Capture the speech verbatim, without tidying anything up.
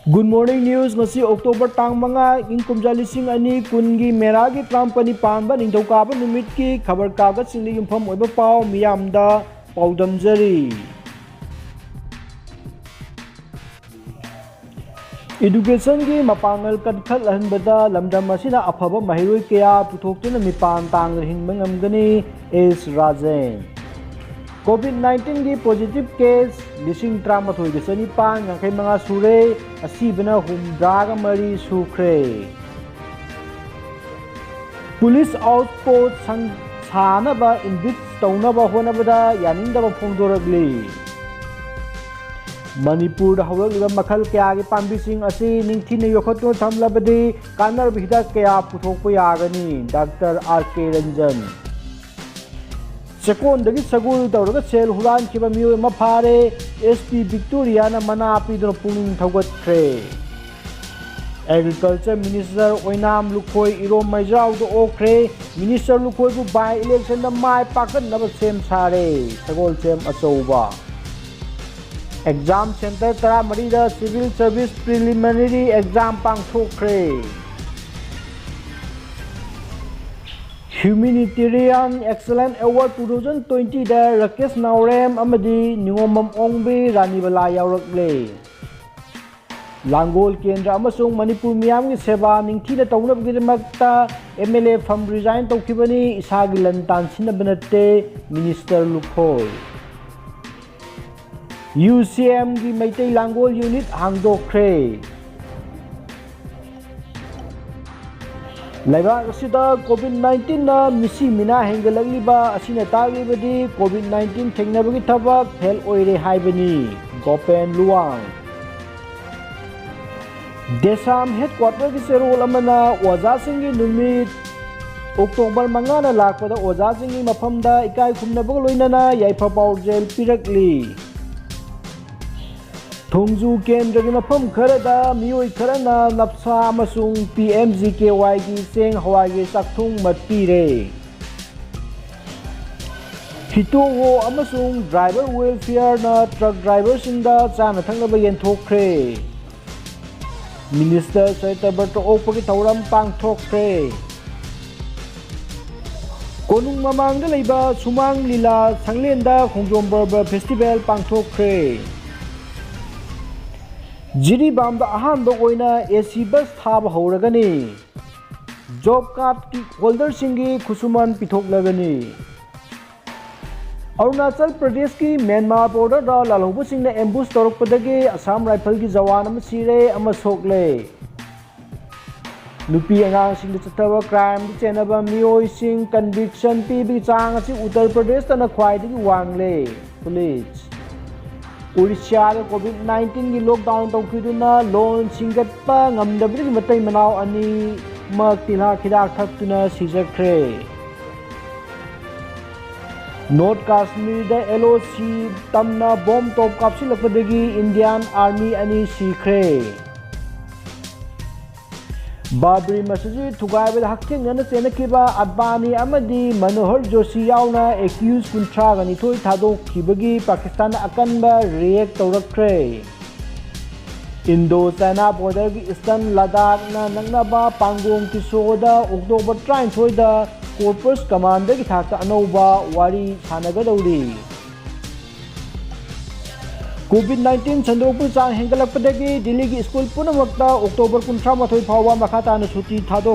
Good Morning News, ꯉꯁꯤ October ꯇꯥꯡ ꯃꯉꯥ, ꯏꯪ ꯀꯨꯝꯖꯥ ꯂꯤꯁꯤꯡ ꯑꯅꯤ ꯀꯨꯟꯒꯤ ꯃꯦꯔꯥꯒꯤ ꯇꯔꯥꯃꯥꯄꯜꯅꯤ ꯄꯥꯟꯕ ꯅꯤꯡꯊꯧꯀꯥꯕ ꯅꯨꯃꯤꯠꯀꯤ ꯈꯕꯔ ꯀꯥꯒꯠꯁꯤꯡꯗ ꯌꯨꯝꯐꯝ ꯑꯣꯏꯕ ꯄꯥꯎ ꯃꯤꯌꯥꯝꯗ ꯄꯥꯎꯗꯝꯖꯔꯤ꯫ Educationꯒꯤ ꯃꯄꯥꯡꯒꯜ ꯀꯟꯈꯠꯍꯟꯕꯗ ꯂꯝꯗꯝ ꯑꯁꯤꯅ ꯑꯐꯕ ꯃꯍꯩꯔꯣꯏ ꯀꯌꯥ ꯄꯨꯊꯣꯛꯇꯨꯅ ꯃꯤꯄꯥꯟ ꯇꯥꯡꯗꯅ ꯍꯤꯡꯕ ꯉꯝꯒꯅꯤ, ꯑꯦꯁ ꯔꯥꯖꯦꯟ꯫ COVID nineteenꯒꯤ positive case ꯂꯤꯁꯤꯡ ꯇꯔꯥꯃꯥꯊꯣꯏꯒ ꯆꯅꯤꯄꯥꯟ ꯌꯥꯡꯈꯩ ꯃꯉꯥ ꯁꯨꯔꯦ, ꯑꯁꯤꯕꯅ ꯍꯨꯝꯗ꯭ꯔꯥꯒ ꯃꯔꯤ ꯁꯨꯈ꯭ꯔꯦ꯫ Police outpost ꯁꯪ-, ꯁꯥꯅꯕ evict ꯇꯧꯅꯕ ꯍꯣꯠꯅꯕꯗ ꯌꯥꯅꯤꯡꯗꯕ ꯐꯣꯡꯗꯣꯔꯛꯂꯤ꯫ ꯃꯅꯤꯄꯨꯔꯗ ꯍꯧꯔꯛꯂꯤꯕ ꯃꯈꯜ ꯀꯌꯥꯒꯤ ꯄꯥꯝꯕꯤꯁꯤꯡ ꯑꯁꯤ ꯅꯤꯡꯊꯤꯅ ꯌꯣꯛꯈꯠꯇꯨꯅ ꯊꯝꯂꯕꯗꯤ ꯀꯥꯟꯅꯔꯕ ꯍꯤꯗꯥꯛ ꯀꯌꯥ ꯄꯨꯊꯣꯛꯄ ꯌꯥꯒꯅꯤ, ꯗꯥꯛꯇꯔ ꯑꯥꯔ ꯀꯦ ꯔꯟꯖꯟ꯫ ꯆꯦꯛꯀꯣꯟꯗꯒꯤ ꯁꯒꯣꯜ ꯇꯧꯔꯒ ꯁꯦꯜ ꯍꯨꯔꯥꯟꯈꯤꯕ ꯃꯤꯑꯣꯏ ꯑꯃ ꯐꯥꯔꯦ, ꯑꯦꯁ ꯄꯤ ꯚꯤꯛꯇꯣꯔꯤꯌꯥꯅ ꯃꯅꯥ ꯄꯤꯗꯨꯅ ꯄꯨꯛꯅꯤꯡ ꯊꯧꯒꯠꯈ꯭ꯔꯦ꯫ Agriculture Minister Oinam Lukhoi Irom ꯃꯩꯖꯥꯎꯗ ꯑꯣꯛꯈ꯭ꯔꯦ꯫ Minister ꯂꯨꯈꯣꯏꯕꯨ by electionꯗ ꯃꯥꯏ ꯄꯥꯛꯍꯟꯅꯕ ꯁꯦꯝ ꯁꯥꯔꯦ꯫ ꯁꯒꯣꯜꯁꯦꯝ ꯑꯆꯧꯕ꯫ Exam center ꯇꯔꯥꯃꯔꯤꯗ Civil Service Preliminary Exam ꯄꯥꯡꯊꯣꯛꯈ꯭ꯔꯦ꯫ Humanitarian Excellence Award two thousand twentyꯗ Rakesh ꯅꯥꯎꯔꯦꯝ ꯑꯃꯗꯤ ꯅꯤꯉꯣꯝꯕꯝ ꯑꯣꯡꯕꯤ ꯔꯥꯅꯤꯕꯂꯥ ꯌꯥꯎꯔꯛꯂꯦ꯫ ꯂꯥꯡꯒꯣꯜ ꯀꯦꯟꯗ꯭ꯔ ꯑꯃꯁꯨꯡ ꯃꯅꯤꯄꯨꯔ ꯃꯤꯌꯥꯝꯒꯤ ꯁꯦꯕꯥ ꯅꯤꯡꯊꯤꯅ ꯇꯧꯅꯕꯒꯤꯗꯃꯛꯇ MLA from resign ꯇꯧꯈꯤꯕꯅꯤ, ꯏꯁꯥꯒꯤ ꯂꯟ ꯇꯥꯟꯁꯤꯟꯅꯕ ꯅꯠꯇꯦ, Minister ꯂꯨꯈꯣꯏ꯫ UCMꯒꯤ ꯃꯩꯇꯩ ꯂꯥꯡꯒꯣꯜ unit ꯍꯥꯡꯗꯣꯛꯈ꯭ꯔꯦ꯫ ꯂꯩꯕꯥꯛ ꯑꯁꯤꯗ COVID nineteenꯅ ꯃꯤꯁꯤ ꯃꯤꯅꯥ ꯍꯦꯟꯒꯠꯂꯛꯂꯤꯕ ꯑꯁꯤꯅ ꯇꯥꯛꯂꯤꯕꯗꯤ COVID nineteen ꯊꯦꯡꯅꯕꯒꯤ ꯊꯕꯛ fail ꯑꯣꯏꯔꯦ ꯍꯥꯏꯕꯅꯤ, ꯒꯣꯄꯦꯟ ꯂꯨꯋꯥꯡ꯫ DESAM headquarterꯒꯤ ꯆꯦꯔꯣꯜ ꯑꯃꯅ ꯑꯣꯖꯥꯁꯤꯡꯒꯤ ꯅꯨꯃꯤꯠ October ꯃꯉꯥꯅ ꯂꯥꯛꯄꯗ ꯑꯣꯖꯥꯁꯤꯡꯒꯤ ꯃꯐꯝꯗ ꯏꯀꯥꯏ ꯈꯨꯝꯅꯕꯒ ꯂꯣꯏꯅꯅ ꯌꯥꯏꯐ ꯄꯥꯎꯖꯦꯜ ꯄꯤꯔꯛꯂꯤ꯫ ꯊꯣꯡꯖꯨ ꯀꯦꯟꯗ꯭ꯔꯒꯤ ꯃꯐꯝ ꯈꯔꯗ ꯃꯤꯑꯣꯏ ꯈꯔꯅ ꯅꯞꯁꯥ ꯑꯃꯁꯨꯡ PMGKYꯒꯤ ꯆꯦꯡ ꯍꯋꯥꯏꯒꯤ ꯆꯥꯛꯊꯣꯡ ꯃꯠꯄꯤꯔꯦ꯫ HITOWO ꯑꯃꯁꯨꯡ Driver Welfareꯅ truck driverꯁꯤꯡꯗ ꯆꯥꯅ ꯊꯛꯅꯕ ꯌꯦꯟꯊꯣꯛꯈ꯭ꯔꯦ꯫ ꯃꯤꯅꯤꯁꯇꯔ ꯆꯩꯇꯕ꯭ꯔꯇ ꯑꯣꯛꯄꯒꯤ ꯊꯧꯔꯝ ꯄꯥꯡꯊꯣꯛꯈ꯭ꯔꯦ꯫ ꯀꯣꯅꯨꯡ ꯃꯃꯥꯡꯗ ꯂꯩꯕ ꯁꯨꯃꯥꯡ ꯂꯤꯂꯥ ꯁꯪꯂꯦꯟꯗ ꯈꯣꯡꯖꯣꯝ ꯄꯔꯕ ꯐꯦꯁꯇꯤꯚꯦꯜ ꯄꯥꯡꯊꯣꯛꯈ꯭ꯔꯦ꯫ ꯖꯤꯔꯤꯕꯥꯝꯗ ꯑꯍꯥꯟꯕ ꯑꯣꯏꯅ ꯑꯦ ꯁꯤ ꯕꯁ ꯊꯥꯕ ꯍꯧꯔꯒꯅꯤ꯫ ꯖꯣꯕ ꯀꯥꯔꯗꯀꯤ ꯍꯣꯜꯗꯔꯁꯤꯡꯒꯤ ꯈꯨꯠꯁꯨꯃꯟ ꯄꯤꯊꯣꯛꯂꯒꯅꯤ꯫ ꯑꯔꯨꯅꯥꯆꯜ ꯄ꯭ꯔꯗꯦꯁꯀꯤ ꯃ꯭ꯌꯥꯟꯃꯥꯔ ꯕꯣꯔꯗꯔꯗ ꯂꯥꯜꯍꯧꯕꯁꯤꯡꯅ ꯑꯦꯝꯕꯨꯁ ꯇꯧꯔꯛꯄꯗꯒꯤ ꯑꯁꯥꯝ ꯔꯥꯏꯐꯜꯒꯤ ꯖꯋꯥꯟ ꯑꯃ ꯁꯤꯔꯦ, ꯑꯃ ꯁꯣꯛꯂꯦ꯫ ꯅꯨꯄꯤ ꯑꯉꯥꯡꯁꯤꯡꯗ ꯆꯠꯊꯕ ꯀ꯭ꯔꯥꯏꯝꯗ ꯆꯦꯟꯅꯕ ꯃꯤꯑꯣꯏꯁꯤꯡ ꯀꯟꯚꯤꯛꯁꯟ ꯄꯤꯕꯒꯤ ꯆꯥꯡ ꯑꯁꯤ ꯎꯠꯇꯔ ꯄ꯭ꯔꯗꯦꯁꯇꯅ ꯈ꯭ꯋꯥꯏꯗꯒꯤ ꯋꯥꯡꯂꯦ꯫ ꯄꯨꯂꯤꯁ꯫ ꯑꯣꯔꯤꯁꯥꯗ ꯀꯣꯚꯤꯗ ꯅꯥꯏꯟꯇꯤꯟꯒꯤ ꯂꯣꯛꯗꯥꯎꯟ ꯇꯧꯈꯤꯗꯨꯅ ꯂꯣꯟ ꯁꯤꯡꯒꯠꯄ ꯉꯝꯗꯕꯗꯒꯤ ꯃꯇꯩ ꯃꯅꯥꯎ ꯑꯅꯤꯃꯛ ꯇꯤꯜꯍꯥꯠ ꯍꯤꯗꯥꯛ ꯊꯛꯇꯨꯅ ꯁꯤꯖꯈ꯭ꯔꯦ꯫ ꯅꯣꯔꯠ ꯀꯥꯁꯃꯤꯔꯗ ꯑꯦꯜ ꯑꯣ ꯁꯤ ꯇꯝꯅ ꯕꯣꯝ ꯇꯣꯞ ꯀꯥꯞꯁꯤꯜꯂꯛꯄꯗꯒꯤ ꯏꯟꯗꯤꯌꯥꯟ ꯑꯥꯔꯃꯤ ꯑꯅꯤ ꯁꯤꯈ꯭ꯔꯦ꯫ ꯕꯥꯕ꯭ꯔꯤ ꯃꯁꯖꯤꯗ ꯊꯨꯒꯥꯏꯕꯗ ꯍꯛꯊꯦꯡꯅꯅ ꯆꯦꯟꯅꯈꯤꯕ ꯑꯗꯕꯥꯅꯤ ꯑꯃꯗꯤ ꯃꯅꯣꯍꯔ ꯖꯣꯁꯤ ꯌꯥꯎꯅ ꯑꯦꯀ꯭ꯌꯨꯁ ꯀꯨꯟꯊ꯭ꯔꯥꯒ ꯅꯤꯊꯣꯏ ꯊꯥꯗꯣꯛꯈꯤꯕꯒꯤ ꯄꯥꯀꯤꯁꯇꯥꯟꯅ ꯑꯀꯟꯕ ꯔꯤꯌꯦꯛ ꯇꯧꯔꯛꯈ꯭ꯔꯦ꯫ ꯏꯟꯗꯣ ꯆꯥꯏꯅꯥ ꯕꯣꯔꯗꯔꯒꯤ ꯏꯁꯇꯔꯟ ꯂꯗꯥꯈꯅ ꯅꯛꯅꯕ ꯄꯥꯡꯒꯣꯡ ꯇꯤꯁꯣꯗ ꯑꯣꯛꯇꯣꯕꯔ ꯇꯔꯥꯅꯤꯊꯣꯏꯗ ꯀꯣꯔꯄꯁ ꯀꯃꯥꯟꯗꯔꯒꯤ ꯊꯥꯛꯇ ꯑꯅꯧꯕ ꯋꯥꯔꯤ ꯁꯥꯟꯅꯒꯗꯧꯔꯤ꯫ ꯀꯣꯚꯤꯗ ꯅꯥꯏꯟꯇꯤꯟ ꯁꯟꯗꯣꯔꯛꯄꯒꯤ ꯆꯥꯡ ꯍꯦꯟꯒꯠꯂꯛꯄꯗꯒꯤ ꯗꯤꯜꯂꯤꯒꯤ ꯁ꯭ꯀꯨꯜ ꯄꯨꯝꯅꯃꯛꯇ ꯑꯣꯛꯇꯣꯕꯔ ꯀꯨꯟꯊ꯭ꯔꯥ ꯃꯥꯊꯣꯏ ꯐꯥꯎꯕ ꯃꯈꯥ ꯇꯥꯅ ꯁꯨꯇꯤ ꯊꯥꯗꯣꯛ